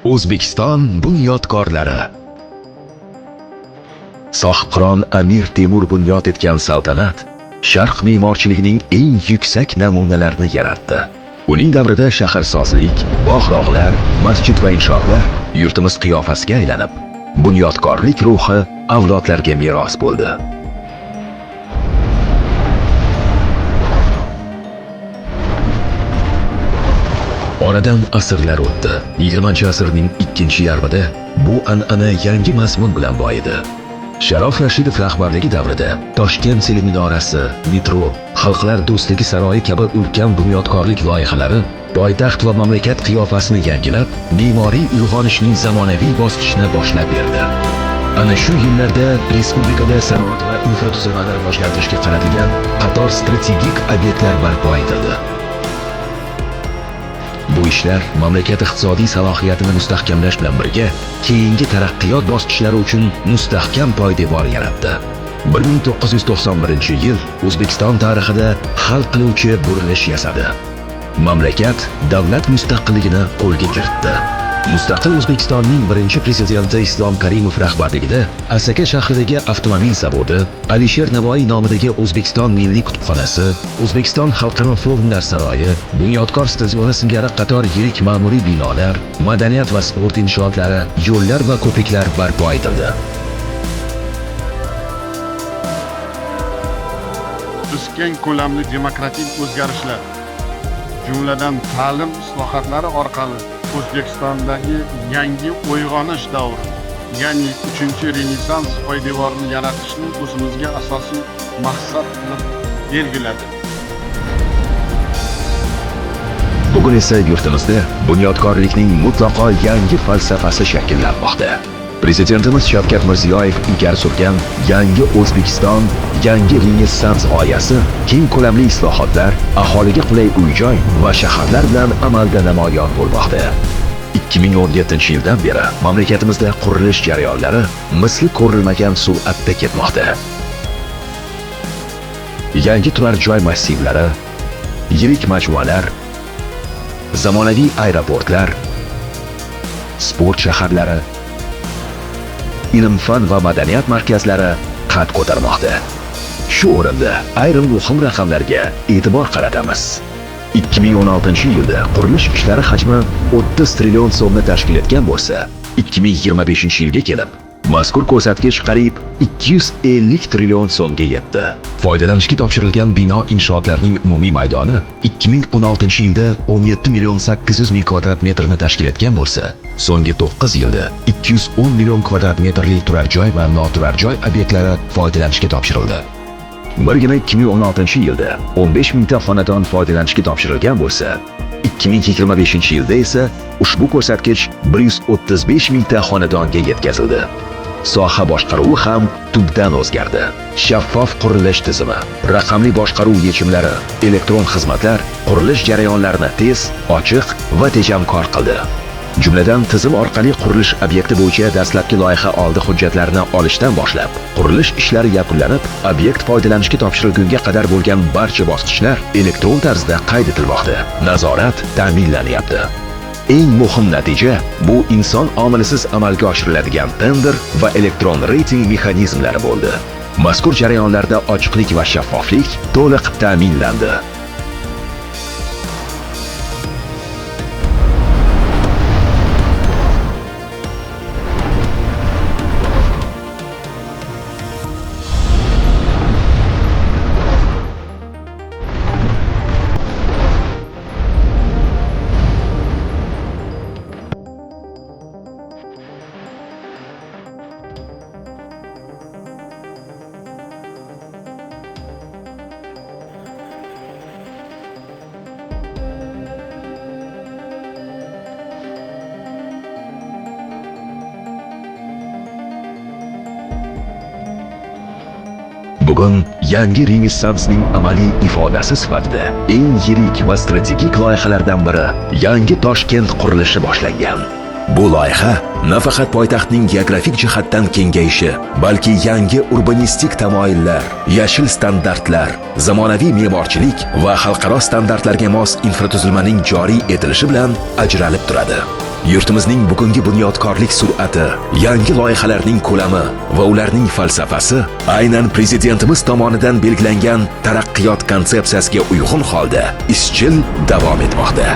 O'zbekiston bunyodkorlari. Sohibqiron Amir Temur bunyod etgan saltanat sharq me'morchiligining eng yuksak namunalarini yaratdi. Uning davrida shaharsozlik, bog'-rog'lar, masjid va inshootlar yurtimiz qiyofasiga aylanib, bunyodkorlik ruhi avlodlarga meros bo'ldi. Oradan asrlar o'tdi. 20-asrning ikkinchi yarmida bu an'ana yangi mazmun bilan boyidi. Sharof Rashidov rahbarligi davrida Toshkent teleminorasi, metro, Xalqlar do'stligi saroyi kabi ulkan bunyodkorlik loyihalari poytaxt va mamlakat qiyofasini yangilab, me'moriy uyg'onishning zamonaviy bosqichini boshlab berdi. Ana shu yillarda respublikada sanoat va infratuzilmani rivojlantirishga qaratilgan qator strategik obyektlar barpo etildi. Bu ishlar mamlakat iqtisodiy salohiyatini mustahkamlash bilan birga keyingi taraqqiyot bosqichlari uchun mustahkam poydevor yaratdi. 1991-yil O'zbekiston tarixida hal qiluvchi burilish yasadi. Mamlakat davlat mustaqilligini qo'lga kiritdi. Mustaqil O'zbekistonning birinchi prezidenti Islom Karimov rahbarligida Asaka shahridagi avtomobil zavodi, Alisher Navoiy nomidagi O'zbekiston Milliy kutubxonasi, O'zbekiston Xalqaro forumlar saroyi, Bunyodkor stadioni singari qator yirik ma'muriy binolar, madaniyat va sport inshootlari, yo'llar va ko'priklar barpo etildi. Biz keng ko'lamli demokratik o'zgarishlar, jumladan ta'lim islohotlari orqali O'zbekistondagi yangi uyg'onish davri, ya'ni 3-Renessans poydevorini yaratishni o'zimizga asosiy maqsad qilib belgiladik. Bugun esa yurtimizda bunyodkorlikning mutlaqo yangi falsafasi shakllanmoqda. Prezidentimiz Shavkat Mirziyoyev ilgari surgan yangi O'zbekiston, yangi Renessans g'oyasi keng ko'lamli islohotlar, aholiga qulay uy-joy va shaharlar bilan amalda namoyon bo'lmoqda. 2017-yildan beri mamlakatimizda qurilish jarayonlari misli ko'rilmagan sur'atda ketmoqda. Yangi turar joy massivlari, yirik majmualar, zamonaviy aeroportlar, sport shaharlari, ilm-fan va madaniyat markazlari qad ko'tarmoqda. Shu o'rinda ayrim muhim raqamlarga e'tibor qaratamiz. 2016-yilda qurilish ishlari hajmi 30 trillion so'mni tashkil etgan bo'lsa, 2025-yilga kelib mazkur ko'rsatkich qariyb 250 trillion so'mga yetdi. Foydalanishga topshirilgan bino inshootlarning umumiy maydoni 2016-yilda 17 million 800 ming kvadrat metrni tashkil etgan bo'lsa, so'nggi 9 yilda 210 million kvadrat metrli turar joy va noturar joy obyektlari foydalanishga topshirildi. Birgina 2016-yilda 15 mingta xonadon foydalanishga topshirilgan bo'lsa, 2025-yilda esa ushbu ko'rsatkich 135 mingta xonadonga yetkazildi. Soha boshqaruvi ham tubdan o'zgardi. Shaffof qurilish tizimi, raqamli boshqaruv yechimlari, elektron xizmatlar qurilish jarayonlarini tez, ochiq va tejamkor qildi. Jumladan, tizim orqali qurilish obyekti bo'yicha dastlabki loyiha oldi hujjatlarini olishdan boshlab, qurilish ishlari yakunlanib, obyekt foydalanishga topshirilgunga qadar bo'lgan barcha bosqichlar elektron tarzda qayd etilmoqda. Nazorat ta'minlanyapti. Eng muhim natija bu inson omilisiz amalga oshiriladigan tender va elektron reyting mexanizmlari bo'ldi. Mazkur jarayonlarda ochiqlik va shaffoflik to'liq ta'minlandi. Bugun yangi Renessansning amaliy ifodasi sifatida eng yirik va strategik loyihalardan biri yangi Toshkent qurilishi boshlangan. Bu loyiha nafaqat poytaxtning geografik jihatdan kengayishi, balki yangi urbanistik tamoyillar, yashil standartlar, zamonaviy me'morchilik va xalqaro standartlarga mos infratuzilmaning joriy etilishi bilan ajralib turadi. Yurtimizning bugungi bunyodkorlik sur'ati, yangi loyihalarning ko'lami va ularning falsafasi aynan prezidentimiz tomonidan belgilangan taraqqiyot konsepsiyasiga uyg'un holda izchil davom etmoqda.